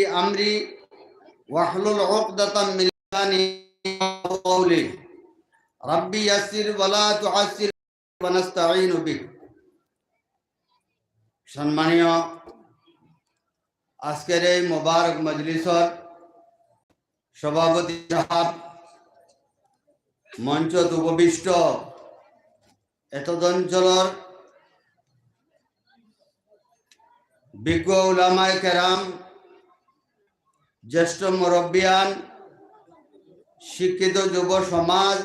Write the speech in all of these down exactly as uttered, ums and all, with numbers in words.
أمري واحلل عقدة من لساني يفقهوا قولي. رب يسر ولا تعسر ونستعين بك. সম্মানীয় আজকের এই মোবারক মজলিসর সভাপতি সাহেব, মঞ্চত উপবিষ্ট এতদ অঞ্চলর বিজ্ঞ উলামায়ে কেরাম, জ্যেষ্ঠ মুরব্বিয়ান, শিক্ষিত যুব সমাজ,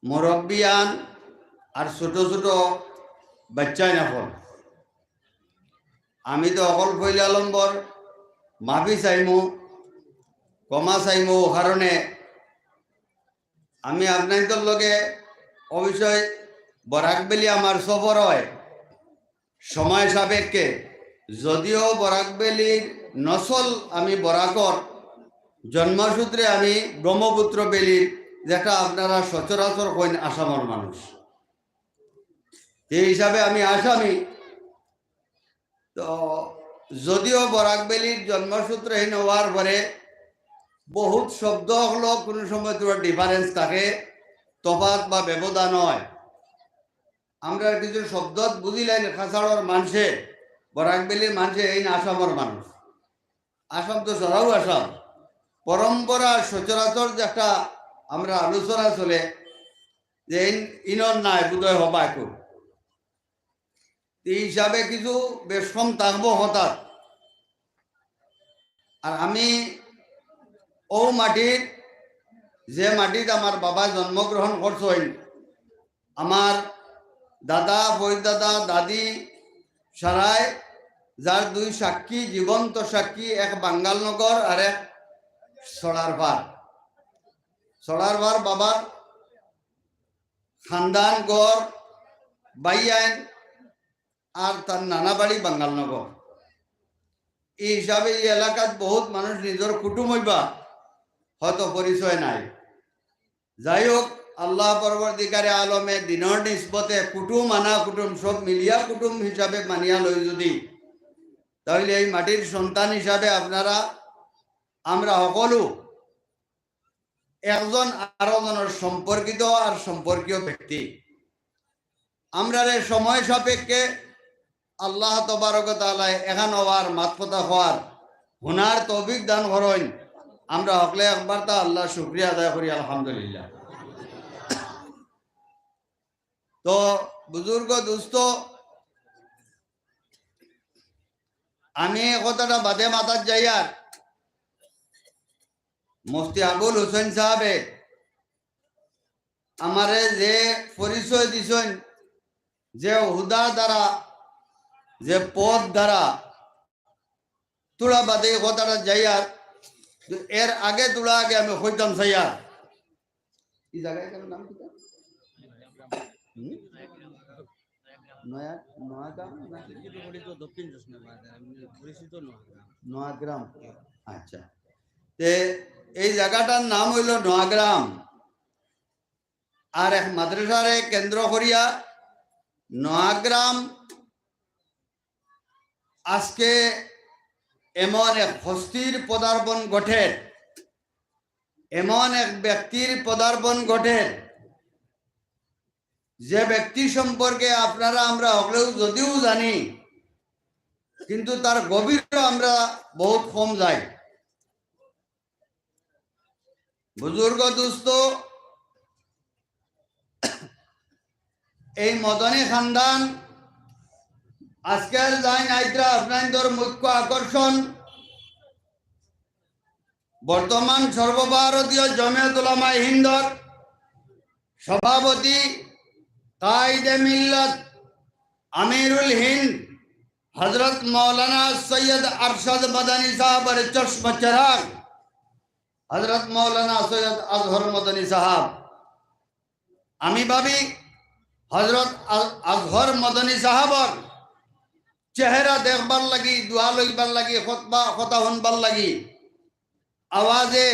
মুরব্বিয়ান আর ছোট ছোট বাচ্চাইন অকল, আমি তো অকল পয়লা নম্বর মাফি চাইমু, ক্ষমা চাইমু। ও কারণে আমি আপনাইন্তর লগে অবশ্যই বরাক ভ্যালি আমার সফর হয় সময় সাপেক্ষে, যদিও বরাক ভ্যালির নসল আমি বরাকর, জন্মসূত্রে আমি ব্রহ্মপুত্র ভ্যালির, যেটা আপনারা সচরাচর কইন আসামর মানুষ। এই হিসাবে আমি আসামি। তো যদিও বরাক ভ্যালির জন্মসূত্রহীন হওয়ার পরে বহুত শব্দ অকলো কোনো সময় তোর ডিফারেন্স থাকে, তফাৎ বা ব্যবধান হয়। আমরা কিছু শব্দত বুঝিলাই কাছাড়র মানষে, বরাক ভ্যালির মানষে, এইন আসামর মানুষ। আসাম তো সারাউ আসাম। পরম্পরা সচরাচর যে একটা আমরা আলোচনা চলে যে এইন, ইনর নাই বোধহয় হবা একটু। এই হিসাবে কিছু বেশ কম থাকবো হঠাৎ। আর আমি ও মাটির, যে মাটিত আমার বাবা জন্মগ্রহণ করছইন, আমার দাদা, ফৈদাদা, দাদি সারায়, যার দুই সাক্ষী, জীবন্ত সাক্ষী, এক বাঙ্গালনগর আর এক ছড়ারপাড়। ছড়ারপাড় বাবার খানদান, ঘর, বাইয়াইন, আর তার নানা বাড়ি বাঙ্গালনগর। এই হিসাবে এই এলাকাত বহুত মানুষ নিজর কুটুম হইবা, হয়তো পরিচয় নাই। যাই হোক, আল্লাহ পরবর্তীকারে আলমে দিনর নিসবতে কুটুম আনা কুটুম সব মিলিয়া কুটুম হিসাবে মানিয়া লই যদি, তাহলে এই মাটির সন্তান হিসাবে আপনারা, আমরা সকলু একজন আরো জনের সম্পর্কিত আর সম্পর্কীয় ব্যক্তি। আমরারে সময় সাপেক্ষে আল্লাহ তবারক তাআলায় এখান হওয়ার, মাত কথা হওয়ার, হুনার তৌফিক দান করইন। আমরা হকলে একবার তা আল্লাহ শুকরিয়া আদায় করি, আলহামদুলিল্লাহ। তো বুজুর্গ দোস্ত, আমি এই কথাটা বাদে মাতাত যাইয়ার, মুফতি আবুল হোসেন সাহেবে আমারে যে পরিচয় দিছইন, যে হুদা দ্বারা, যে পথ দ্বারা, তোরা বাদে এই কথাটা যাইয়ার, এর আগে তোরা আগে আমি কইতাম চাইয়ার। এই জায়গাটার নাম কিতা? হুম? নয়া, নয়াগ্রাম না? দক্ষিণ চশমা বাজার, এমনি পরিচিত নয়াগ্রাম। নয়াগ্রাম। আচ্ছা। তে এই জায়গাটার নাম হইল নয়াগ্রাম। আর এক মাদ্রাসারে কেন্দ্র করিয়া নয়াগ্রাম আজকে এমন এক হস্তির পদার্পণ ঘটের, এমন এক ব্যক্তির পদার্পণ ঘটের, যে ব্যক্তি সম্পর্কে আপনারা আমরা হকলেও যদিও জানি, কিন্তু তার গভীরে আমরা বহুত কম যাই। বুজুর্গ দোস্ত, এই মদনী খানদান আজকের যাইন আইতরা আপনাইন্তর মুখ্য আকর্ষণ। বর্তমান সর্বভারতীয় জমিয়ত উলামায়ে হিন্দর সভাপতি, কায়েদে মিল্লত, আমিরুল হিন্দ, হযরত মাওলানা সৈয়দ আরশাদ মাদানী সাহেবের চশমা চেরাগ, হযরত মাওলানা সৈয়দ আজহর মাদানী সাহেব। আমি ভাবি হযরত আল-, আজহর মাদানী সাহেবর চেহারা দেখবার লাগি, দোয়া লইবার লাগি, খুতবা, কথা হুনবার লাগি, আওয়াজে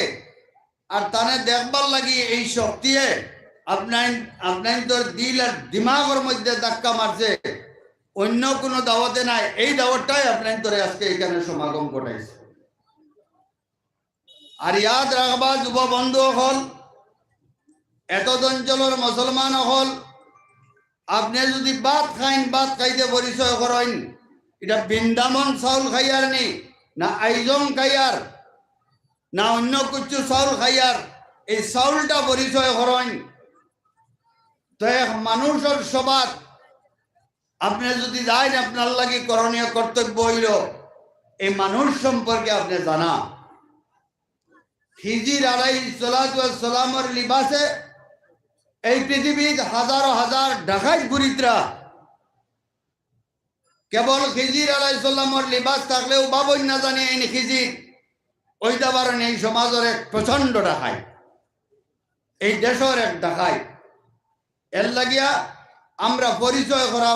আর তানে দেখবার লাগি এই শক্তিয়ে আপনাইন, আপনাইন্তর দিল আর দিমাগর মধ্যে ধাক্কা মারছে। অন্য কোনো দাওয়াতে নাই। এই দাওয়াতটাই আপনাইন্তরে আজকে এখানে সমাগম ঘটাইছে। আর ইয়াদ রাখবা যুব বন্ধু অকল, এতদ অঞ্চলর মুসলমান অকল, আপনে যুদি ভাত খাইন, ভাত খাইতে পরিচয় করইন, ইটা বৃন্দাবন চাউল খাইয়ার নি, না আইজং খাইয়ার, না অন্য কিছু চাউল খাইয়ার, এই চাউলটা পরিচয় করইন। তো এক মানুষর সভাত আপনে যুদি যাইন, আপনার লাগি করণীয় কর্তব্য অইলো এই মানুষ সম্পর্কে আপনে জানা। খিজির আলাইহিস সালাতু ওয়াস সালামর লিবাসে এই পৃথিবীত হাজারো হাজার ডাকাইত ঘুরিত্রা। কেবল খিজির আলাইহিস সালামর লিবাস থাকলেও ভাবইন না জানি এইন খিজির, অইতা পারইন এই সমাজর এক প্রচণ্ড ডাকাইত, এই দেশর এক ডাকাইত। এর লাগিয়া আমরা পরিচয় করা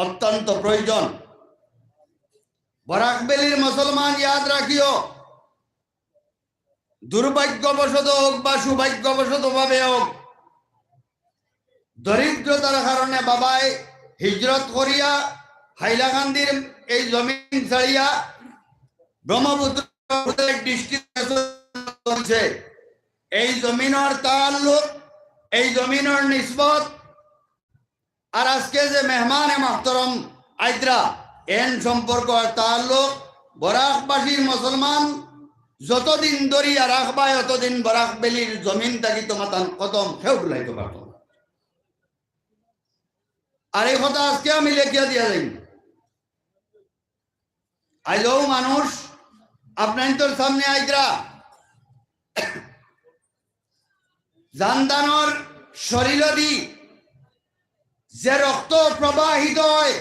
অত্যন্ত প্রয়োজন। বরাক ভ্যালির মুসলমান ইয়াদ রাখিও, দুর্ভাগ্যবশত হোক বা সৌভাগ্যবশত ভাবে হোক, দরিদ্রতার কারণে বাবায় হিজরত করিয়া হাইলাকান্দির এই জমিন ছাড়িয়া ব্রহ্মপুত্র ডিস্ট্রিক্ট হইছে। এই জমিনর তাল্লুক, এই জমিনর নিসবত, আর আজকে যে মেহমানে মুহতরম আইত্রা, এন সম্পর্ক আর তাল্লুক বরাকবাসীর মুসলমান যতদিন ধরিয়া রাখবায়, অতদিন বরাক ভ্যালির জমিন থাকি তোমাতান কদম কেউ ডুলাইতে পারতো না। আর এই কথা আজকে আমি লেখিয়া দিয়া যাই। আইজও মানুষ আপনাইন্তর সামনে আইত্রা, জানদানর শরীরদি যে রক্ত প্রবাহিত হয়,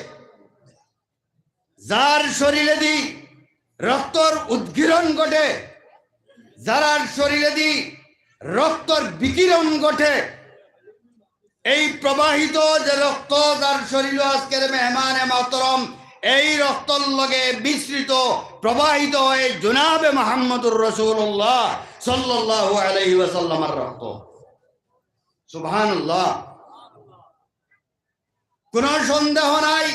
যার শরীরেদি রক্তর উদ্গীরণ ঘটে, যারার শরীরেদি রক্তর বিকিরণ ঘটে, এই প্রবাহিত যে রক্ত, যার শরীর আজকের মেহমানে মহতরম, এই রক্তর লগে মিশ্রিত প্রবাহিত হয়ে জনাবে মোহাম্মদুর রাসূলুল্লাহ সাল্লাল্লাহু আলাইহি ওয়াসাল্লামের রক্ত। সুবহানাল্লাহ। কোনো সন্দেহ নাই,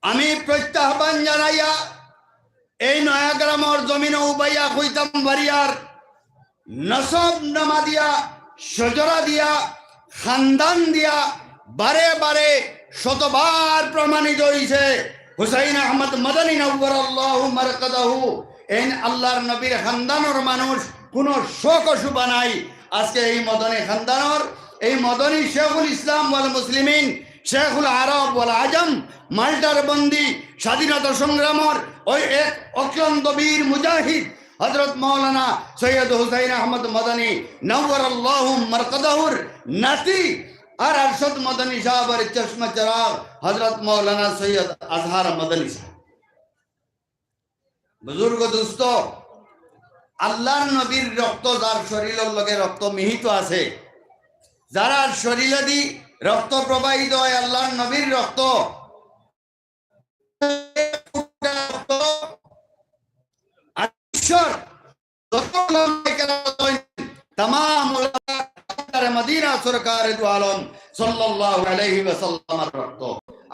আমি প্রত্যাহ্বান জানাইয়া এই নয়াগ্রামর জমিনো উবাইয়া কইতাম পারিয়ার, নসব নামা দিয়া, শজরা দিয়া, খানদান দিয়া বারে বারে শতবার প্রমাণিত হইছে হুসাইন আহমদ মদনী নওয়ারাল্লাহু মারকাদাহু। এইন আল্লাহর নবীর খানদানর মানুষ, কোনো শোক অশুভা নাই। আজকে এই মদনী খানদানর, এই মদনী শেখুল ইসলাম ওয়াল মুসলিমিন, শেখুল আরব ওয়াল আজম, মাল্টার বন্দি, স্বাধীনতা সংগ্রামর ওই এক অক্লান্ত বীর মুজাহিদ হযরত মাওলানা সৈয়দ হুসাইন আহমদ মদনী নওয়ারাল্লাহু মারকাদাহুর নাতি আর আরশদ মদনী সাহেবের চশমা চেরাগ হযরত মাওলানা সৈয়দ আজহার মদনী সাহেব। বুজুর্গ দোস্ত, আল্লাহর নবীর রক্ত যার শরীরর লগে রক্ত মিহিত আছে, যারার শরীরেদি রক্ত প্রবাহিত হয় আল্লাহর নবীর রক্ত, আর ঈশ্বর যত ওলামায়ে কেরাম আছইন, তামাম ওলামায়ে মদিনা সরকারে দু আলম সাল্লাল্লাহু আলাইহি ওয়াসাল্লামর রক্ত।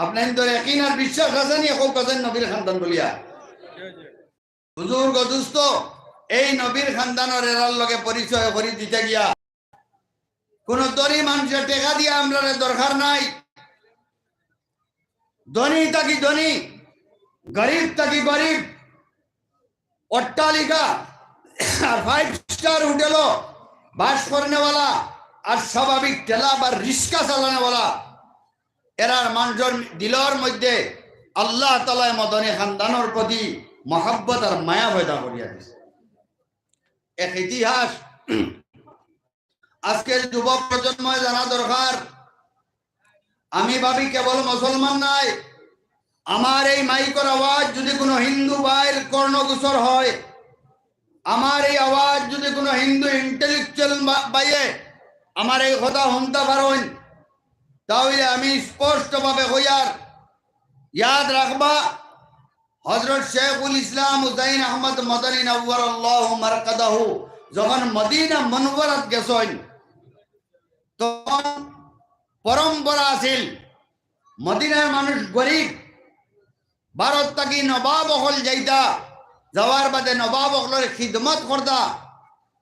আপনাইন্তর ইয়াকিন আর বিশ্বাস আছে নি, কউক্কা যেন নবীর খানদান বলিয়া? বুজুর্গ দোস্ত, এই নবীর খানদানর এরার লগে পরিচয় করি দিতে গিয়া কোনো ধনী মানুষে টেকা দিয়া আমরারে দরকার নাই। ধনী থাকি ধনী, গরিব থাকি গরিব, অট্টালিকা আর ফাইভ স্টার হোটেলো বাস করনেওয়ালা আর স্বাভাবিক ঠেলা বা রিক্সা চালানেওয়ালা, এরার মানুষর দিলর মধ্যে আল্লাহ তাআলায় মদনী খানদানর প্রতি মহব্বত আর মায়া পয়দা করিয়া দিছে। এক ইতিহাস আজকের যুব প্রজন্ময় জানা দরকার। আমি ভাবি কেবল মুসলমান নাই, আমার এই মাইকর আওয়াজ যদি কোনো হিন্দু ভাইর কর্ণগোচর হয়, আমার এই আওয়াজ যদি কোনো হিন্দু ইন্টেলেকচুয়াল ভাইয়ে আমার এই কথা হুনতা পারইন, তাহলে আমি স্পষ্টভাবে কইয়ার, ইয়াদ রাখবা, হযরত শেখুল ইসলাম হুসাইন আহমদ মদনী নওয়ারাল্লাহু মারকাদাহু যখন মদিনা মুনাওয়ারাত গেছইন, তখন পরম্পরা আছিল, মদিনার মানুষ গরিব, ভারত থাকি নবাব অকল যাইতা, যাওয়ার বাদে নবাব অকলর খিদমত করতা,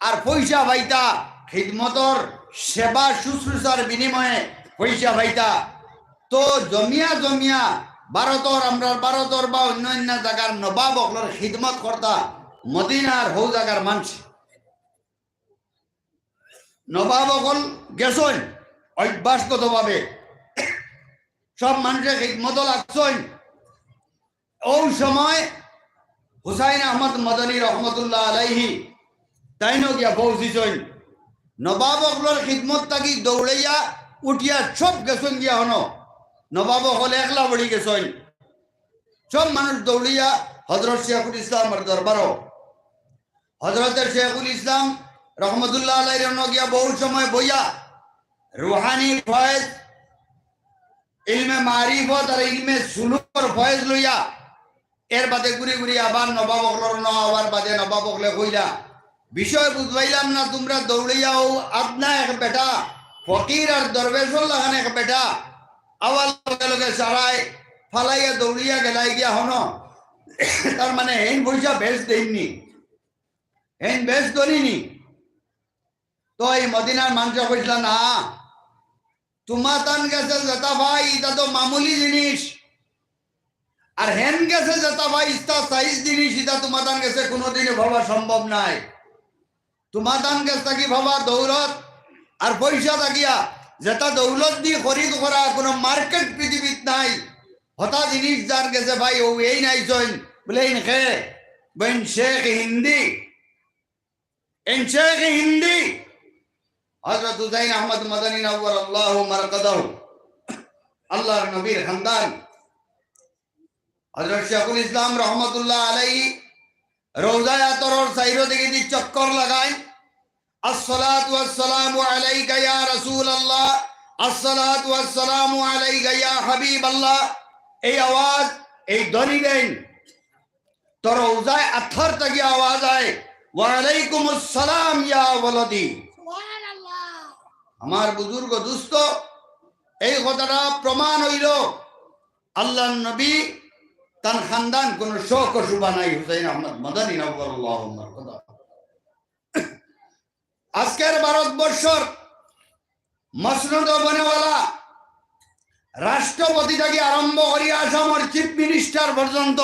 আর পয়সা পাইতা খিদমতর সেবা শুশ্রূষার বিনিময়ে পয়সা পাইতা। তো জমিয়া জমিয়া ভারতর, আমরার ভারতর বা অন্য অন্য জাগার নবাব অকলর খিদমত করতা মদিনার হউ জাগার মানষে। নবাব অকল গেছইন অভ্যাসগতভাবে, সব মানষে খিদমতো লাগছইন। অউ সময় হুসাইন আহমদ মদনী রহমতুল্লাহ আলাইহি তাইনও গিয়া পৌঁছিছইন। নবাব অকলর খিদমত থাকি দৌড়াইয়া উঠিয়া সব গেছইন গিয়া হনো। নবাব অকল একলা পড়ি গেছইন। সব মানুষ দৌড়িয়া হজরত শেখুল ইসলামর দরবারো। হজরতে শেখুল ইসলাম রহমতুল্লাহ আলাইহির অনো গিয়া বহু সময় বইয়া রুহানি ফয়েজ, ইলমে মারিফত আর ইলমে সুলুকর ফয়েজ লইয়া এর বাদে ঘুরি ঘুরি আবার নবাব অকলর অনো আওয়ার বাদে নবাব অকলে কইলা, "বিষয় বুঝবাইলাম না, তুমরা দৌড়িয়া অউ আদনা এক বেটা, ফকির আর দরবেশর লাখান এক বেটা, আওয়ার লগে লগে সারায় ফালাইয়া দৌড়িয়া গেলায় গিয়া হনো।" তার মানে হেইন পয়সা বেশ দেইননি, হেইন বেশ ধনীনি। তো এই মদিনার মানষে কইছলা, "না, তুমাতান গেছে যেতা পাই, ইতা তো মামুলি জিনিস, আর হেন গেছে যেতা পাই, ইতা সাইজ জিনিস, ইতা তুমাতান গেছে কুনুদিনও পাওয়া সম্ভব নায়। তুমাতান গেছ থাকি পাওয়া দৌলত আর পয়সা থাকিয়া যেতা দৌলত দি খরিদ করা কুনু মার্কেট পৃথিবীত নাই, হতা জিনিস যার গেছে পাই, অউ এইন আইছইন।" বলে, "এইন কে?" বইন, "শেখ হিন্দি।" এইন শেখ হিন্দি, হজরত হুসাইন আহমদ মদনী নওয়ারাল্লাহু মারকাদাহু, আল্লাহর নবীর খানদান। হজরত শেখুল ইসলাম রহমতুল্লাহ আলাইহি রওজায়ে আতহরর চাইরো দিকেদি চক্কর লাগাইন, "আসসালাতু ওয়াসসালামু আলাইকা ইয়া রাসূলুল্লাহ, আসসালাতু ওয়াসসালামু আলাইকা ইয়া হাবিবাল্লাহ।" এই আওয়াজ, এই ধ্বনি দেইন। তো রওজায়ে আতহর থাকি আওয়াজ আয়, "ওয়া আলাইকুমুস সালাম ইয়া ওয়ালাদি।" সুবহানাল্লাহ। আমার বুজুর্গ দোস্ত, এই কথাটা প্রমাণ অইলো আল্লাহর নবী তান খানদান কুনু শখ ও শুভা নাই। হুসাইন আহমদ মদনী নওয়ারাল্লাহু মারকাদাহু। আজকের ভারতবর্ষর মসনদ বনেওয়ালা রাষ্ট্রপতি থাকি আরম্ভ করিয়া আসামর চিফ মিনিস্টার পর্যন্ত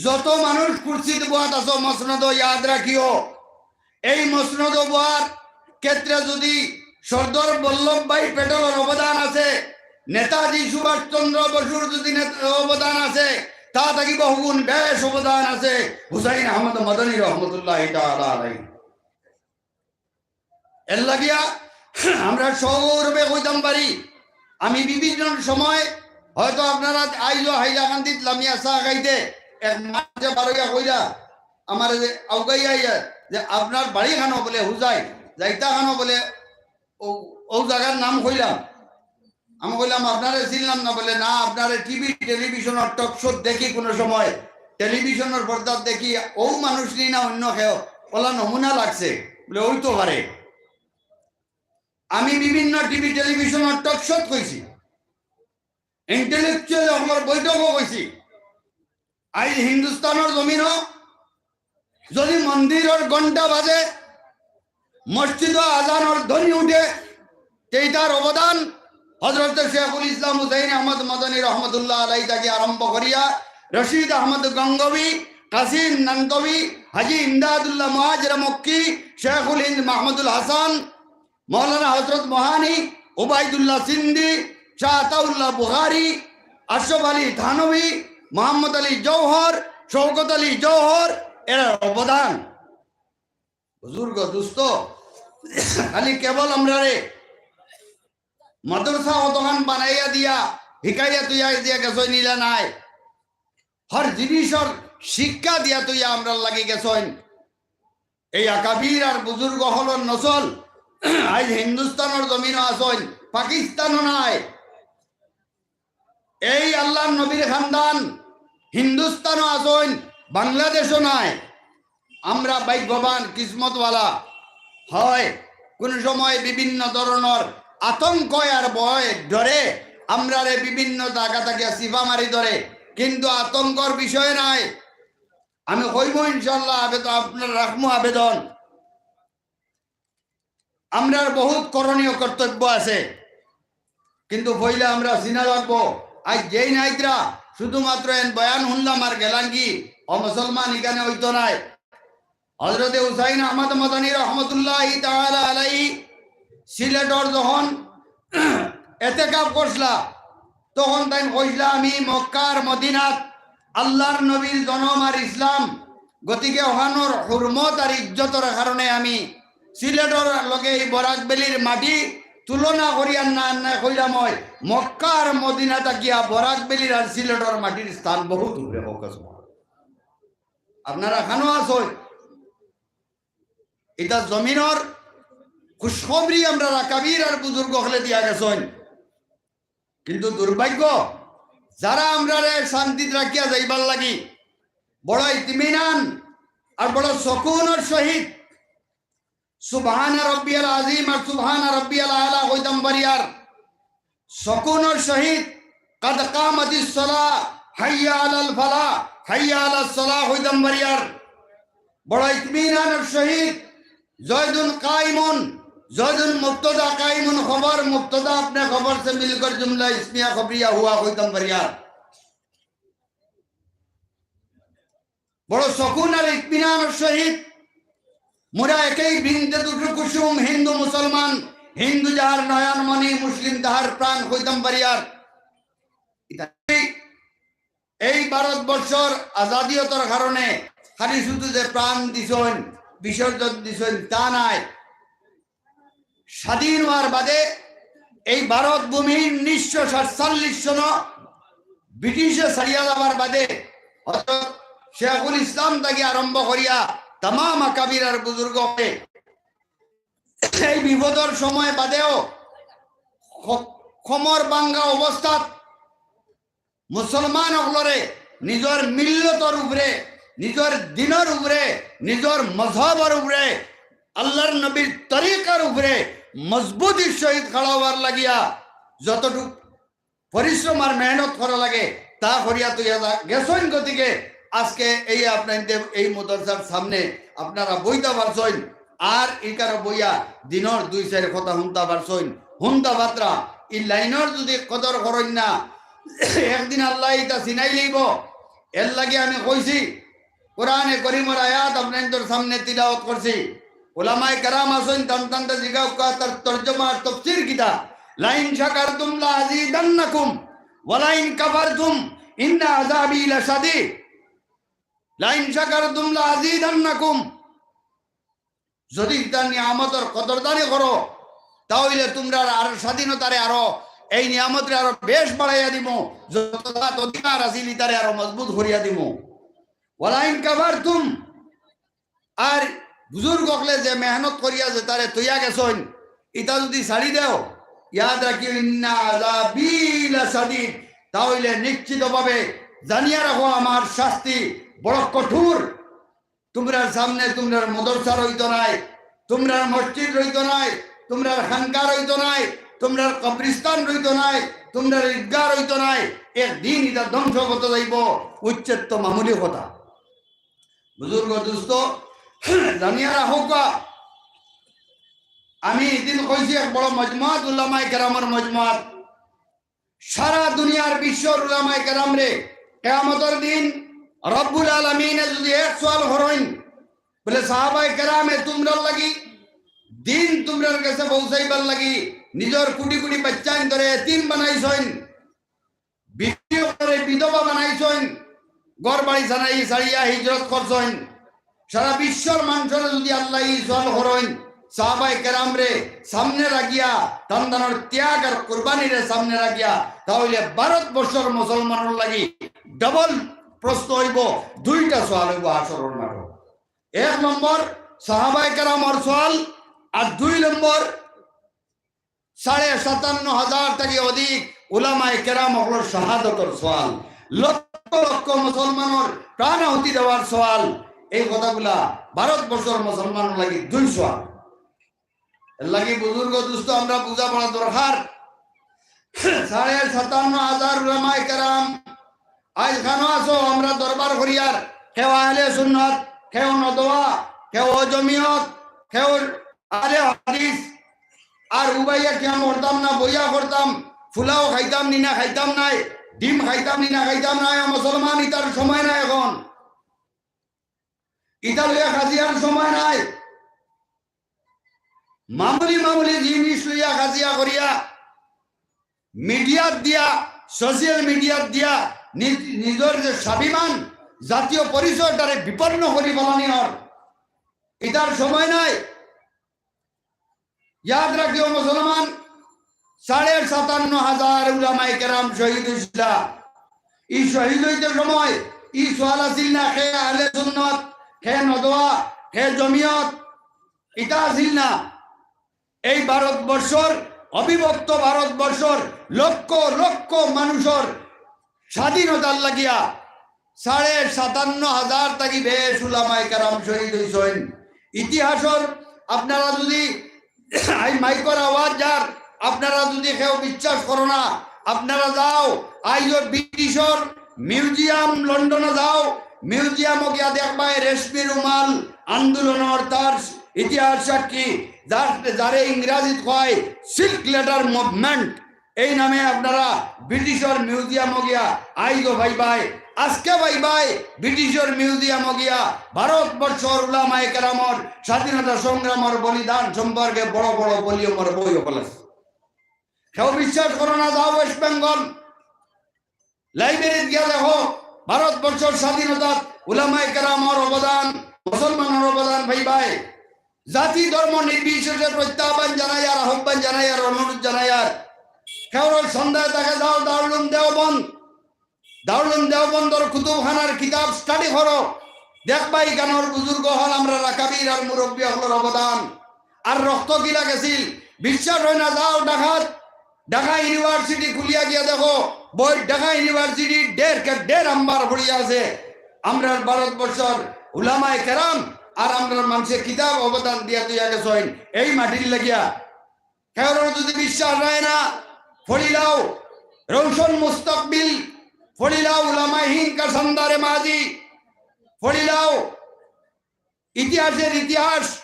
যত মানুষ কুরসিত বওয়াত আছো, মসনদ ইয়াদ রাখিও, এই মসনদ বওয়ার ক্ষেত্রে যুদি সর্দার বল্লভ ভাই পেটেলর অবদান আছে, নেতাজি সুভাষ চন্দ্র বসুর যুদি নেত-, অবদান আছে, তা থাকি বহুগুণ বেশ অবদান আছে হুসাইন আহমদ মদনী রহমতুল্লাহি তাআলা আলাইহি। এর লাগিয়া আমরা সগৌরবে কইতাম পারি, আমি বিভিন্ন সময় হয়তো আপনারা আইজও হাইলাকান্দিত লামিয়া চা খাইতে এক মানষে বারইয়া কইলা, আমারে যে আউগাইয়া আইয়া যে, "আপনার বাড়ি খানো?" বলে, "হুজাই।" "যাইতা খানো?" বলে, "অউ, অউ জাগার নাম কইলাম।" আমি কইলাম, "আপনারে চিনলাম না।" বলে, "না, আপনারে টিভি, টেলিভিশনর টক শোত দেখি কুনু সময়, টেলিভিশনর পর্দাত দেখি, অউ মানুষ নি না অইন্য কেউ, অলা নমুনা লাগছে।" বলে, "অইতো পারে।" আমি বিভিন্ন টিভি, টেলিভিশনর টক শোত কইছি, ইন্টেলেকচুয়াল অকলর বৈঠকও কইছি, আইজ হিন্দুস্তানর জমিনো যুদি মন্দিরর ঘন্টা বাজে, মসজিদো আজানর ধ্বনি উঠে, তে ইতার অবদান হজরতে শেখুল ইসলাম হুসাইন আহমদ মদনী রহমতুল্লাহ আলাইহি থাকি আরম্ভ করিয়া রশিদ আহমদ গঙ্গোহী, কাসিম নানতবী, হাজী ইমদাদুল্লাহ মুহাজির মক্কি, শেখুল হিন্দ মাহমুদুল হাসান, মৌলানা হজরত মোহানি, উবাইদুল্লাহ সিন্ধি, শাহ আতাউল্লাহ বুখারী, আশরাফ আলী থানভী, মোহাম্মদ আলী জৌহর, শওকত আলী জৌহর, এরার অবদান। বুজুর্গ দোস্ত, খালি কেবল আমরারে মাদ্রাসা অতখান বানাইয়া দিয়া, হিকাইয়া তুইয়া দিয়া গেছইন ইলা নায়। হর জিনিসর শিক্ষা দিয়া তুইয়া আমরার লাগি গেছইন। এই আকাবির আর বুজুর্গ অকলর নসল আইজ হিন্দুস্তানর জমিনো আছইন, পাকিস্তানো নাই। এই আল্লাহর নবীর খানদান হিন্দুস্তানো আছইন, বাংলাদেশো নাই। আমরা ভাগ্যবান, কিসমতওয়ালা। হয়, কুনু সময় বিভিন্ন ধরনর আতঙ্ক আর ভয়, ডরে আমরারে বিভিন্ন জাগা থাকিয়া চিপা মারি ধরে, কিন্তু আতঙ্কর বিষয় নাই। আমি কইমু ইনশাআল্লাহ, আবেদন আপনার রাখমু আবেদন। আমরার বহুত করণীয় কর্তব্য আছে, কিন্তু পয়লা আমরা চিনা লাগবো। আইজ যেইন আইতরা শুধুমাত্র এন বয়ান হুনলাম আর গেলাঙ্গি, অ মুসলমান ইখানে অইতো নায়। হযরতে হুসাইন আহমদ মাদানী রহমতুল্লাহি তাআলা আলাইহি সিলেটর যখন এতেকাফ করছলা, তখন তাইন কইছলা, "আমি মক্কার মদিনাত আল্লাহর নবীর জনম আর ইসলাম, গতিকে অখানর হুরমত আর ইজ্জতর কারণে আমি সিলেটর লগে এই বরাক ভ্যালির মাটি তুলনা করিয়ার না, না কইলাম অয়, মক্কা আর মদিনা থাকিয়া বরাক ভ্যালির আর সিলেটর মাটির স্থান বহুত উপরে।" কউক্কা সুবহানাল্লাহ। আপনারা খানো আছইন, ইটা জমিনর খুশখবরি আমরার আকাবির আর বুজুর্গ অকলে দিয়া গেছইন। কিন্তু দুর্ভাগ্য, যারা আমরারে শান্তিত রাখিয়া যাইবার লাগি বড় ইতমিনান আর বড় সুকুনর সহিত সুবহানা রব্বিয়াল আযীম আর সুবহানা রব্বিয়াল আলা কইতাম পারিয়ার, সুকুনর সহিত কাদ কামাতিস সালাহ, হাইয়া আলাল ফালাহ, হাইয়া আলাস সালাহ কইতাম পারিয়ার, বড় ইতমিনানর সহিত জয়দুন কাইমুন, জয়দুন মুবতাদা কাইমুন খবর, মুবতাদা আপনে খবর সে মিলকর জুমলা ইসমিয়া খবরিয়া হুয়া কইতাম পারিয়ার। বড় সুকুন আর ইতমিনানর সহিত মুরা একই বৃন্তে দুটো কুসুম, হিন্দু মুসলমান, হিন্দু যাহার নয়নমণি, মুসলিম তাহার প্রাণ কইতাম পারিয়ার। ইতা এই ভারতবর্ষর আজাদিয়তর কারণে খালি শুধু যে প্রাণ দিছইন, বিসর্জন দিছইন, তা নায়। স্বাধীন হওয়ার বাদে এই ভারত ভূমি উনিশশো সাতচল্লিশ সন ব্রিটিশে ছাড়িয়া যাবার বাদে হযরত শেখুল ইসলাম থাকি আরম্ভ করিয়া তামাম আকাবির আর বুজুর্গ অকলে এই বিপদর সময় বাদেও খ-, খমর ভাঙ্গা অবস্থাত মুসলমান অকলরে নিজর মিল্লতর উপরে, নিজর দিনর উপরে, নিজর মজহবর উপরে, আল্লাহর নবীর তরিকার উপরে মজবুতির সহিত খাড়া হওয়ার লাগিয়া যতটুক পরিশ্রম আর মেহনত করা লাগে, তা করিয়া তো ইয়া গেছইন। গতিকে আজকে এই আপনাদের এই মাদ্রাসার সামনে আপনারা বইতা পারছইন, আর ইকানো বইয়া দিনর দুই চাইর কথা হুনতা পারছইন, হুনতা পারতরা। ই লাইনর যদি কদর করইন না, একদিন আল্লায় ইতা চিনাই লইবো। এর লাগি আমি কইছি, কোরআনে করিমর আয়াত আপনাদের সামনে তিলাওয়াত করছি। উলামায়ে কেরাম আছইন, তান তানরে জিগাউক্কা তার তর্জমা আর তফসির কিতা। "লাইন শাকারতুম লাআযিদান্নাকুম ওয়া লাইন কাফারতুম ইন্না আযাবি লাশাদীদ।" "লাইন শাকারতুম লাআযিদান্নাকুম।" যদি তার নিয়ামতর কদরদারি করো, তা অইলে তুমরার আর স্বাধীনতারে আরো, এই নিয়ামতরে আরো বেশ বাড়াইয়া দিমু, যত জাত অধিকার আছিল ইতারে আরো মজবুত করিয়া দিমু। ওয়ালাইন কাফারতুম, আর বুজুর্গ অকলে যে মেহনত করিয়া যেতারে থইয়া গেছইন, ইতা যদি ছাড়ি দেও, ইয়াদ রাখিও, ইন্না আযাবি লাশাদীদ, তা অইলে নিশ্চিতভাবে জানিয়া রাখো আমার শাস্তি বড় কঠোর। তুমরার সামনে তুমরার মাদ্রাসা রইতো নায়, তুমরার মসজিদ রইতো নায়, তুমরার খানকা রইতো নায়, তুমরার কবরস্থান রইতো নায়, তুমরার ঈদগাহ রইতো নায়। একদিন ইতা ধ্বংস অইতো যাইবো, উচ্ছেদ তো মামুলি কথা। বুজুর্গ দোস্ত, জানিয়া রাখউক্কা, আমি ইদিন কইছি এক বড় মজমুয়াত, উলামায়ে কেরামর মজমুয়াত, সারা দুনিয়ার বিশ্বর উলামায়ে কেরামরে কিয়ামতর দিন রব্বুল আলামিনে যদি এক সওয়াল করইন, বলে, "সাহাবায়ে কেরামে তুমরার লাগি দিন তুমরার গেছে পৌঁছাইবার লাগি নিজর কুটি কুটি বাইচ্চাইন্তরে এতিম বানাইছইন, বিবি অকলরে বিধবা বানাইছইন, ঘর বাড়ি ছাড়ি ছাড়িয়া হিজরত করছইন।" সারা বিশ্বর মানষরে যদি আল্লায় ই সওয়াল করইন, সাহাবায়ে কেরামরে সামনে রাখিয়া, তান তানর ত্যাগ আর কুরবানিরে সামনে রাখিয়া, তা অইলে ভারতবর্ষর মুসলমানর লাগি ডাবল প্রশ্ন অইবো, দুইটা সওয়াল অইবো হাশরর মাঠো। এক নম্বর সাহাবায়ে কেরামর সওয়াল, আর দুই নম্বর সাড়ে সাতান্ন হাজার থাকি অধিক উলামায়ে কেরাম অকলর শাহাদতর সওয়াল, লক্ষ লক্ষ মুসলমানর প্রাণ আহুতি দেওয়ার সওয়াল। এই কথাগুলা ভারতবর্ষর মুসলমানর লাগি দুই সওয়াল। এর লাগি বুজুর্গ দোস্ত, আমরা বুঝা পড়া দরকার। সাড়ে সাতান্ন হাজার উলামায়ে কেরাম আইজ খানো আছো, আমরা দরবার করিয়ার, কেউ আহলে সুন্নত, কেউ নদওয়া, কেউ জমিয়ত, কেউ আহলে হাদিস। আর উবাইয়া কিয়াম করতাম না, বইয়া করতাম, ফুলাও খাইতাম নি না খাইতাম নায়, ডিম খাইতাম নি না খাইতাম নায়, ও মুসলমান, ইতার সময় নাই এখন। ইতা লইয়া কাজিয়ার সময় নাই। মামুলি মামুলি জিনিস লইয়া কাজিয়া করিয়া, মিডিয়াত দিয়া, সোশ্যাল মিডিয়াত দিয়া নিজ-, নিজর যে স্বাভিমান, জাতীয় পরিচয়টারে বিপন্ন করি ফেলানি অর, ইতার সময় নাই। ইয়াদ রাখিও মুসলমান, সাড়ে সাতান্ন হাজার উলামায়ে কেরাম শহীদ অইছিলা। ই শহীদ অইতে সময় ই সওয়াল আছিল না, কে আহলে সুন্নত, কে নদওয়া, কে জমিয়ত, ইতা আছিল না। এই ভারতবর্ষর, অবিভক্ত ভারতবর্ষর লক্ষ লক্ষ মানুষর স্বাধীনতার লাগিয়া সাড়ে সাতান্ন হাজার থাকি বেশ উলামায়ে কেরাম শহীদ অইছইন। ইতিহাসর আপনারা যদি, এই মাইকর আওয়াজ যার, আপনারা যদি কেউ বিশ্বাস করো না, আপনারা যাও, আইজও ব্রিটিশর মিউজিয়াম লন্ডনো যাও, মিউজিয়ামো গিয়া দেখবায় রেশমি রুমাল আন্দোলনর তার ইতিহাস সাক্ষী, যার, যারে ইংরাজিত কয় সিল্ক লেটার মুভমেন্ট, এই নামে আপনারা ব্রিটিশর মিউজিয়ামো গিয়া আইজও পাইবায়, আজকে পাইবায় ব্রিটিশর মিউজিয়ামো গিয়া ভারতবর্ষর উলামায়ে কেরামর স্বাধীনতা সংগ্রামর বলিদান সম্পর্কে বড় বড় ভলিউমর বই অকল আছে। কেউ বিশ্বাস করো না, যাও ওয়েস্ট বেঙ্গল লাইব্রেরিত গিয়া দেখো, ভারতবর্ষর স্বাধীনতাত উলামায়ে কেরামর অবদান, মুসলমানর অবদান পাইবায়। জাতি ধর্ম নির্বিশেষে প্রত্যাহ্বান জানাইয়ার, আহ্বান জানাইয়ার, অনুরোধ জানাইয়ার। কেউর সন্দেহ থাকে যাও দারুল উলুম দেওবন্দ, দারুল উলুম দেওবন্দর কুতুবখানার কিতাব স্টাডি করো, দেখবায় ইখানর বুজুর্গ অকল, আমরার আকাবির আর মুরব্বি অকলর অবদান। আর রক্ত কিলা গেছিল, বিশ্বাস অয় না, যাও ঢাকাত, ঢাকা ইউনিভার্সিটি খুলিয়া গিয়া দেখো, বই ঢাকা ইউনিভার্সিটি ঢের কে ঢের আম্বার পড়িয়া আছে। আমরার ভারতবর্ষর উলামায়ে কেরাম আর আমরার মানষে কিতাব অবদান দিয়া দিয়া গেছইন এই মাটির লাগিয়া। কেউর যদি বিশ্বাস অয় না, পড়িলাও রওশন মুস্তাকবিল, পড়িলাও উলামায়ে হিন্দ কা শানদারে মাজি, পড়িলাও ইতিহাসর ইতিহাস,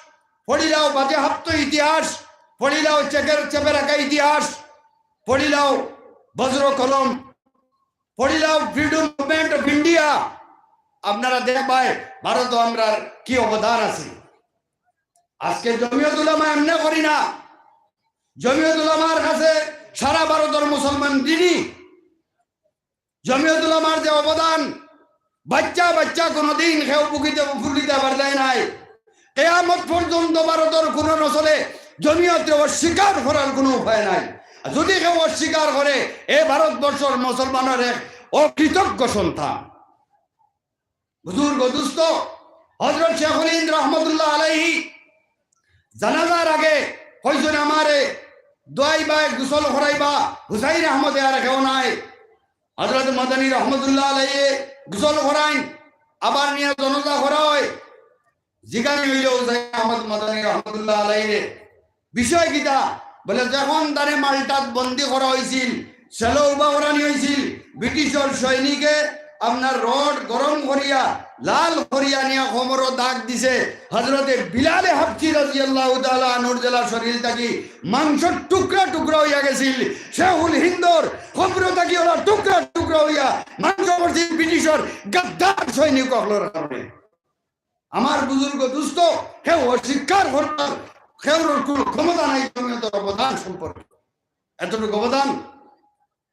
পড়িলাও বাজেয়াপ্ত ইতিহাস, পড়িলাও চেকের চেপে রাখা ইতিহাস, পড়িলাও বজ্র কলম, পড়িলাও ফ্রিডম মুভমেন্ট অফ ইন্ডিয়া। আপনারা দেখবায় ভারতো আমরার কি অবদান আছে। আজকে জমিয়ত উলামা এমনে করি না, জমিয়ত উলামার কাছে সারা ভারতর মুসলমান ঋণী। জমিয়ত উলামার যে অবদান, বাচ্চা বাচ্চা কোনোদিন কেউ বুকিতে ফুলিতে পারলে নাই। কেয়ামত পর্যন্ত ভারতর কোনো নসলে জমিয়তরে অস্বীকার করার কোনো উপায় নাই। আর যদি কেউ অস্বীকার করে, এ ভারতবর্ষর মুসলমানর এক অকৃতজ্ঞ সন্তান। বুজুর্গ দুস্ত, হযরত শেখুল হিন্দ রহমতুল্লাহ আলাইহি জানাজার আগে কইছইন, "আমারে দোয়াইবায়, গোসল করাইবা, হুসাইন আহমদে আর কেউ নাই।" হযরত মাদানী রহমতুল্লাহ আলাইহি গোসল করাইন, আবার নিয়া জানাজা করা অয়। জিগানি অইলো হুসাইন আহমদ মাদানী রহমতুল্লাহ আলাইহিরে, বিষয় কিতা? বলে, যখন তারে মাল্টাত বন্দি করা অইছিল, সেলো উবা করানি অইছিল, ব্রিটিশর সৈনিকে আপনার রড গরম করিয়া, লাল করিয়া নিয়া কোমরো দাগ দিছে। হযরতে বিলালে হাবশী রাদিয়াল্লাহু তাআলা আনহুর যেলা শরীর থাকি মাংসর টুকরা টুকরা অইয়া গেছিল, শেখুল হিন্দর কবর থাকি ওলা টুকরা টুকরা অইয়া মাংস পড়ছিল ব্রিটিশর গাদ্দার সৈনিক অকলর কারণে। আমার বুজুর্গ দুস্ত, কেউ অস্বীকার করবার, কেউর কোনো ক্ষমতা নাই জমিয়তর অবদান সম্পর্কে। এতটুকু অবদান।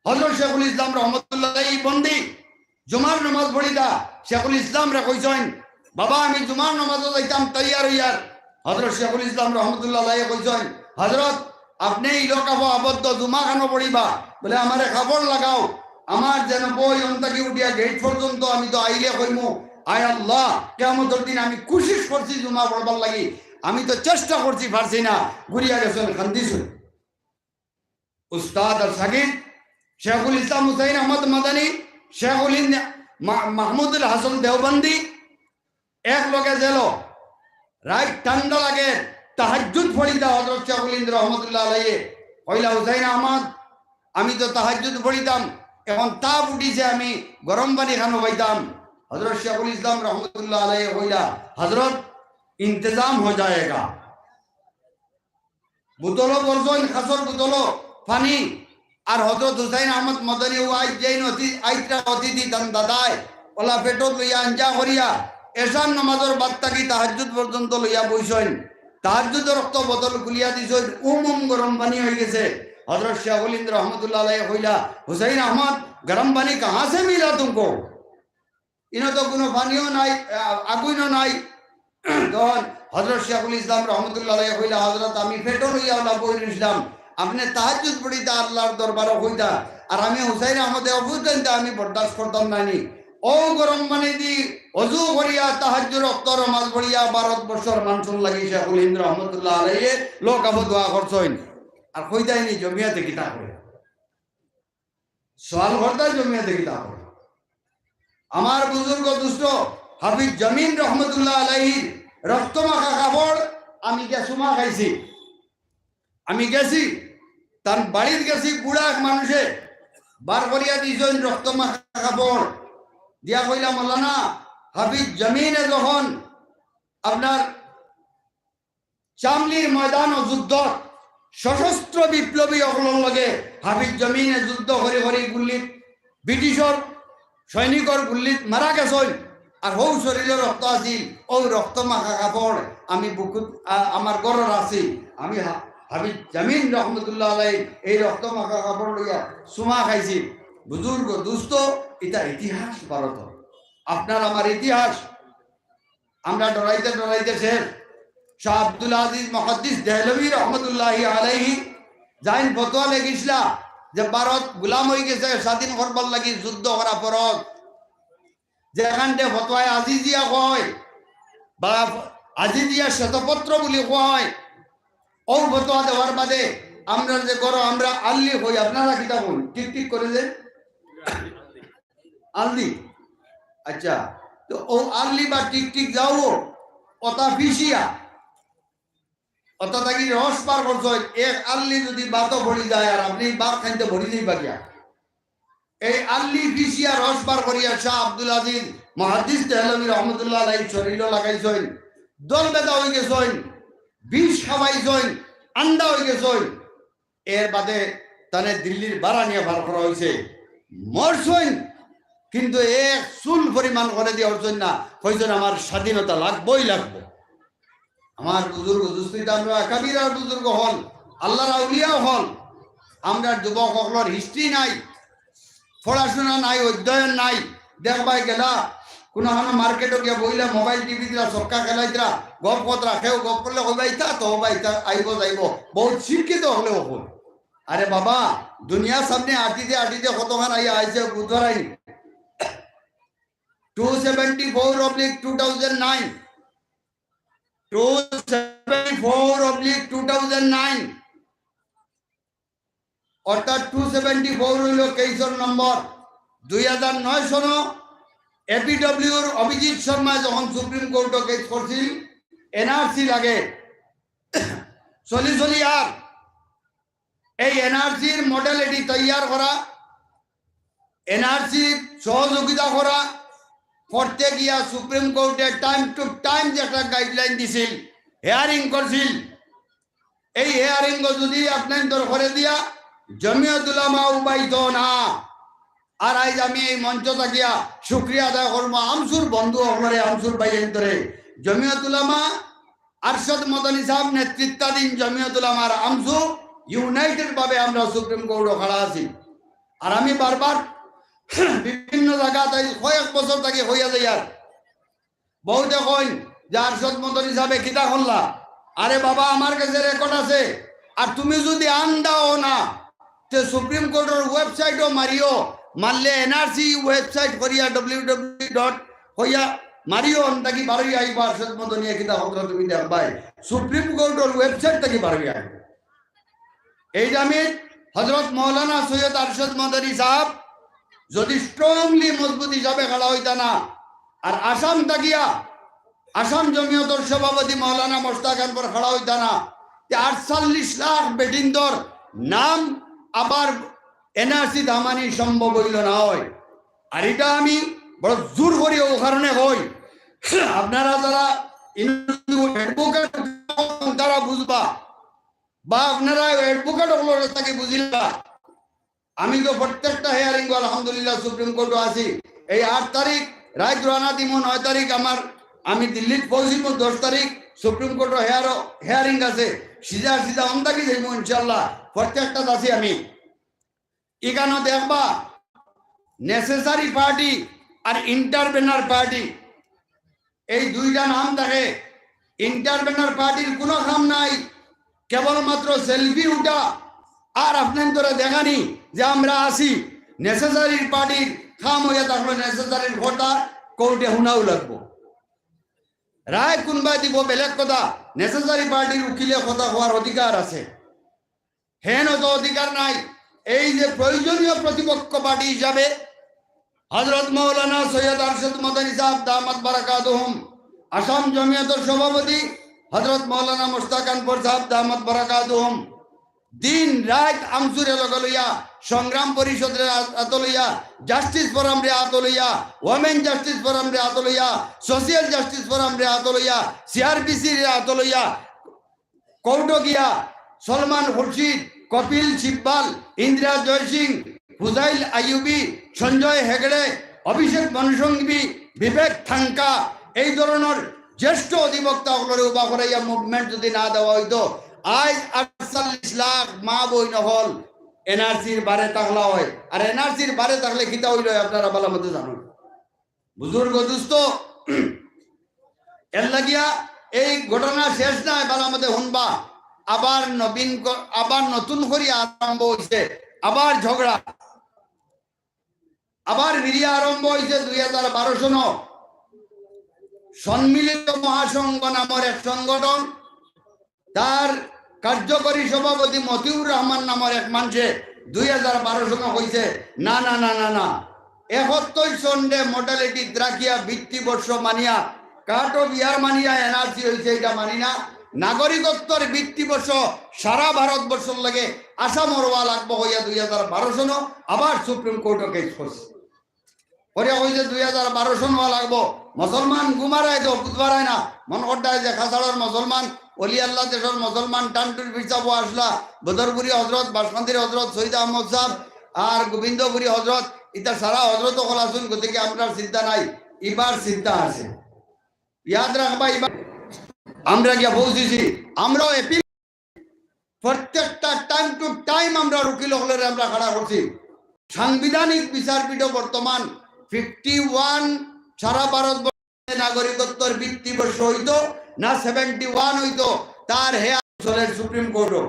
হযরত শেখুল ইসলাম রহমতুল্লাহ আলাইহি বন্দি, জুমার নামাজ পড়িতা, শেখুল ইসলামরে কইছইন, "বাবা, আমি জুমার নামাজো যাইতাম, তৈয়ার অইয়ার।" হযরত শেখুল ইসলাম রহমতুল্লাহ আলাইহি কইছইন, "হযরত, আপনে ই লোকাফো আবদ্ধ জুমা খানো পড়িবা?" বলে, "আমারে কাপড় লাগাও, আমার যেন বই অন থাকি উঠিয়া গেট পর্যন্ত, আমি তো আইলে কইমু, 'আয় আল্লাহ, কিয়ামতর দিন আমি কুশিশ করছি জুমা পড়বার লাগি, আমি তো চেষ্টা করছি, পারছি না,'" ঘুরিয়া গেছইন, কান্দিছইন। উস্তাদ আর শাগির্দ শেখুল ইসলাম হুসাইন আহমদ মাদানী, শেখুল হিন্দ মা-, মাহমুদুল হাসান দেওবন্দি এক লগে যেলো, রাইত ঠান্ডা লাগে, তাহাজ্জুদ পড়িতা হযরত শেখুল হিন্দ রহমতুল্লাহ আলাইহি, কইলা, "হুসাইন আহমদ, আমি তো তাহাজ্জুদ পড়িতাম, এখন তাপ উঠিছে, আমি গরম পানি খানো পাইতাম। হযরত শেখুল ইসলাম রহমতুল্লাহ আলাইহি কইলা, "হযরত, ইন্তজাম হো জায়েগা।" বোতলো ভরছইন, খাসর বোতলো পানি। আর হযরত হুসাইন আহমদ মদনী ও আইজ যেইন অতি-, আইতরা অতিথি তান দাদায়, ওলা পেটত লইয়া আঞ্জা করিয়া, এশার নমাজর বাদ থাকি তাহাজ্জুদ পর্যন্ত লইয়া বইছইন। তাহাজ্জুদর অক্ত বোতল খুলিয়া দিছইন, উম উম গরম পানি অইগেছে। হযরত শেখুল হিন্দ রহমতুল্লাহ আলাইহি কইলা, "হুসাইন আহমদ, গরম পানি কাহা সে মিলা তুমকো?" ইনো তো কুনু পানিও নাই, আ-, আগুইনও নাই। তখন হযরত শেখুল ইসলাম রহমতুল্লাহ আলাইহি কইলা, "হযরত, আমি পেটো লইয়া ওলা বই রইছলাম, আপনে তাহাজ্জুদ পড়িতা আল্লাহর দরবারো কইতা, আর আমি হুসাইন আহমদে অবুঝ জানতা, আমি বরদাস্ত করতাম নানি।" ও গরম পানি দি অজু করিয়া তাহাজ্জুদ অক্ত নমাজ পড়িয়া ভারতবর্ষর মানষর লাগি শেখুল হিন্দ রহমতুল্লাহ আলাইহি লোকাবো দোয়া করছইন। আর কইতাইনি জমিয়তে কিতা করে? সওয়াল করতা জমিয়তে কিতা করে? আমার বুজুর্গ দুস্ত হাফিজ জমিন রহমতুল্লাহ আলাইহির রক্ত মাখা কাপড় আমি গিয়া চুমা খাইছি। আমি গেছি, তান বাড়িত গেছি, বুড়া এক মানুষে বার করিয়া দিছইন রক্ত মাখা কাপড়, দিয়া কইলা, "মৌলানা, হাফিজ জমিনে যখন আপনার চামলির ময়দানো যুদ্ধ, সশস্ত্র বিপ্লবী অকলর লগে হাফিজ জমিনে যুদ্ধ করি করি গুল্লিত, ব্রিটিশর সৈনিকর গুল্লিত মারা গেছইন। আর হউ শরীরো রক্ত আছিল, অউ রক্ত মাখা কাপড় আমি বুকুত, আ-, আমার ঘরর আছে। আমি হা-, হাফিজ জমিন রহমতুল্লাহ আলাইহি এই রক্ত মাখা কাপড় লইয়া চুমা খাইছি।" বুজুর্গ দুস্ত, ইটা ইতিহাস ভারতর, আপনার আমার ইতিহাস। আমরা ডরাইতে ডরাইতে শেষ। শাহ আব্দুল আজিজ মুহাদ্দিস দেহলভী রহমতুল্লাহি আলাইহি যাইন ফতোয়া লেখিছলা যে ভারত গুলাম অইগেছে, স্বাধীন করবার লাগি যুদ্ধ করা ফরজ। যেখানটে ফতোয়ায়ে আজিজিয়া কয় বা আজিজিয়া শ্বেতপত্র বুলি কয়, অউ ফতোয়া দেওয়ার বাদে আমরা যে করো, আমরা আল্লি কই, আপনারা কিতা কইন? টিক টিক করে যে আল্লি। আচ্ছা, তো অউ আল্লি বা টিক টিক যাও, অতা ফিসিয়া, অতা থাকি রস বার করছইন, এক আল্লি যদি ভাতো পড়ি যায় আর আপনে ভাত খাইতে ভরি যাইবা গিয়া। এই আল্লি ফিসিয়া রস বার করিয়া শাহ আব্দুল আজিজ মুহাদ্দিস দেহলভী রহমতুল্লাহ আলাইহি শরীরো লাগাইছইন, দল বেদা অইগেছইন, বিষ খাওয়াইছইন, আন্দা অইগেছইন। এর বাদে তানে দিল্লির বারা নিয়া বার করা অইছে। মরছইন, কিন্তু এক চুল পরিমাণ করে দিয়া উঠছইন না, কইছইন, "আমার স্বাধীনতা লাগবোই লাগবো।" আমার বুজুর্গ দুস্ত, ইতা আমরা আকাবির আর বুজুর্গ অকল, আল্লাহর আউলিয়া অকল। আমরা যুবক অকলর history নাই, পড়াশোনা নাই, অধ্যয়ন নাই। দেখবায় গেলা, কুনুখানো মার্কেটো গিয়া বইলা, মোবাইল, টিভি দিলা, ছক্কা খেলাইতরা, গপ করতরা, কেউ গপ করলে কইবা, "ইতা তো বা ইতা আইবো যাইবো, বউত শিক্ষিত অকলে অকল।" আরে বাবা, দুনিয়ার সামনে আটিতে আটিতে কতখান আইয়া আইছে, বুঝবার আইনি। Two seventy four oblique two thousand nine, two seventy four oblique two thousand nine, অর্থাৎ two seventy four অইলো কেসর নম্বর। দুই হাজার নয় সনো এপিডব্লিউর অভিজিৎ শর্মা যখন সুপ্রিম কোর্টো কেস করছিল, এনআরসি লাগে, চলি চলি আর এই এনআরসির মডেলিটি তৈয়ার করা, এনআরসির সহযোগিতা করা, করতে গিয়া সুপ্রিম কোর্টে time to time যে একটা গাইডলাইন দিছিল, হিয়ারিং করছিল, এই হিয়ারিং যদি আপনার দরকারে দিয়া জমিয়ত উলামা উবাইতো না। আর আইজ আমি এই মঞ্চ থাকিয়া শুকরিয়া আদায় করবো আমসুর বন্ধু অকলরে, আমসুর ভাইয়াইন্তরে, জমিয়ত উলামা আরশাদ মদনী সাহেব নেতৃত্বাধীন জমিয়ত উলামার আমসু ইউনাইটেড ভাবে আমরা সুপ্রিম কোর্টো খাড়া আছি। আর আমি বারবার বিভিন্ন জাগাত আইজ কয়েক বছর থাকি কইয়া যাইয়ার, বউতে কইন যে আরশাদ মদনী সাহেবে কিতা করলা? আরে বাবা, আমার গেছে রেকর্ড আছে। আর তুমি যদি আন্দা অও না, তে সুপ্রিম কোর্টর ওয়েবসাইটো মারিও, মারলে এনআরসি ওয়েবসাইট করিয়া ডব্লিউ ডব্লিউ ডট কইয়া মারিও, অন থাকি বারইয়া আইবা আরশাদ মদনীয়ে কিতা করলা তুমি দেখবায়। সুপ্রিম কোর্টর ওয়েবসাইট থাকি বারইয়া আইবা। এই জামিত হযরত মাওলানা সৈয়দ আরশাদ মদনী সাহেব যদি স্ট্রংলি মজবুত হিসাবে খাড়া অইতা না, আর আসাম থাকিয়া আসাম জমিয়তর সভাপতি মাওলানা মোস্তাক আনবর খাড়া অইতা না, তে আটচল্লিশ লাখ বেটিন্তর নাম আবার এনআরসি দামানি সম্ভব অইল না অয়। আর ইটা আমি বড় জোর করি অউ কারণে কই, আপনারা যারা অ্যাডভোকেট তারা বুঝবা, বা আপনারা অ্যাডভোকেট অকলর থাকি বুঝিলা। আমি তো প্রত্যেকটা হিয়ারিং আলহামদুলিল্লাহ সুপ্রিম কোর্টও আছি। এই আট তারিখ রাইত রওয়ানা দিমু, নয় তারিখ আমার, আমি দিল্লিত পৌঁছিমু, দশ তারিখ সুপ্রিম কোর্টর হিয়ারো হিয়ারিং আছে। সিধা সিধা অন্দাকি যাইমু ইনশাআল্লাহ, প্রত্যেকটাত আছি আমি। ইখানো দেখবা নেসেসারি পার্টি আর ইন্টারভেনার পার্টি, এই দুইটা নাম থাকে। ইন্টারভেনার পার্টির কোনো কাম নাই, কেবলমাত্র সেলফি উঠা আর আপনাইন্তরে দেখানি যে আমরা আছি। নেসেসারির পার্টির কাম অইয়া থাকলো নেসেসারির কথা কোর্টে হুনাও লাগবো। রায় কুনবায় দিব বেলেগ কথা, নেসেসারি পার্টির উকিলে কথা কওয়ার অধিকার আছে। হেন অত অধিকার নাই। এই যে প্রয়োজনীয় প্রতিপক্ষ পার্টি হিসাবে হযরত মাওলানা সৈয়দ আরশাদ মাদানী সাহেব দামাত বারাকাতুহুম, আসাম জমিয়তর সভাপতি হযরত মাওলানা মুস্তাক আনফর সাহেব দামাত বারাকাতুহুম, দিন রাইত আমসুরে লগে লইয়া, সংগ্রাম পরিষদরে আত-, আতো লইয়া, জাস্টিস ফোরামরে আতো লইয়া, ওমেন জাস্টিস ফোরামরে আতো লইয়া, সোশিয়াল জাস্টিস ফোরামরে আতো লইয়া, সিআরপিসিরে আতো লইয়া, কোর্টো গিয়া সলমান খুরশিদ, কপিল সিব্বাল, ইন্দিরা জয়সিং, ফুজাইল আইয়ুবী, সঞ্জয় হেগড়ে, অভিষেক মনু সিংঘভি, বিবেক থাংকা, এই ধরনর জ্যেষ্ঠ অধিবক্তা অকলরে উবা করাইয়া মুভমেন্ট যদি না দেওয়া অইতো, আইজ আটচল্লিশ লাখ মা বইন অকল এনআরসির বারে থাকলা অয়। আর এনআরসির বারে থাকলে কিতা অইলো অয় আপনারা ভালা মতো জানইন। বুজুর্গ দুস্ত, এর লাগিয়া এই ঘটনা শেষ নায়, ভালা মতো হুনবা। আবার নবীন ক-, আবার নতুন করি আরম্ভ অইছে, আবার ঝগড়া, আবার ফিরিয়া আরম্ভ অইছে দুই হাজার বারো সন। সম্মিলিত মহাসংঘ নামর এক সংগঠন, তার কার্যকরী সভাপতি মতিউর রহমান নামর এক মানষে দুই হাজার বারো সনে কইছে, "না, না, না, না, না, একাত্তর সনরে মডালিটিত রাখিয়া ভিত্তিবর্ষ মানিয়া, কাট অফ ইয়ার মানিয়া এনআরসি অইছে, ইটা মানি না। নাগরিকত্বর ভিত্তিবর্ষ সারা ভারতবর্ষর লগে আসামর অওয়া লাগবো" কইয়া দুই হাজার বারো সনে আবার সুপ্রিম কোর্টো কেস করছে। করিয়া কইছে দুই হাজার বারো সন অওয়া লাগবো। মুসলমান ঘুমারায় তো, বুঝবারায় না। মন করতায় যে কাছাড়র মুসলমান, অলি আল্লাহ দেশর মুসলমান, টান্টুর পীর সাবও আসলা, বদরপুরি হজরত, বাসকান্দির হজরত, সৈয়দ আহমদ সাব, আর গোবিন্দপুরি হজরত, ইতা সারা হজরত অকল আছইন, গতিকে আমরার চিন্তা নাই, ইবার চিন্তা আছে। ইয়াদ রাখবা, ইবার আমরা গিয়া পৌঁছিছি, আমরাও অ্যাপিল প্রত্যেকটা টাইম টু টাইম আমরা উকিল অকলরে আমরা খাড়া করছি। সাংবিধানিক বিচারপীঠও বর্তমান ফিফটি ওয়ান সারা ভারতবর্ষে নাগরিকত্বর ভিত্তিবর্ষ অইতো না সেভেন্টি ওয়ান অইতো, তার হে চলের সুপ্রিম কোর্টও।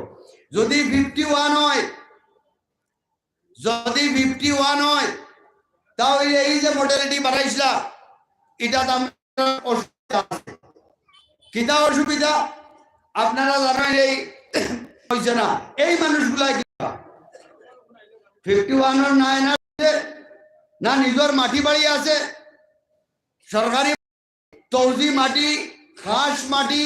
যদি ফিফটি ওয়ান অয়, যদি ফিফটি ওয়ান অয়, তাহলে এই যে মডালিটি বাড়াইছলা, ইটা তো আমরা অসুবিধা আছে। কিতা অসুবিধা? আপনারা জানইন, এই অইছে না, এই মানুষগুলা কিতা ফিফটি ওয়ানর না এনআরসি আছে, না নিজর মাটি বাড়ি আছে, সরকারি তৌজি মাটি, খাস মাটি,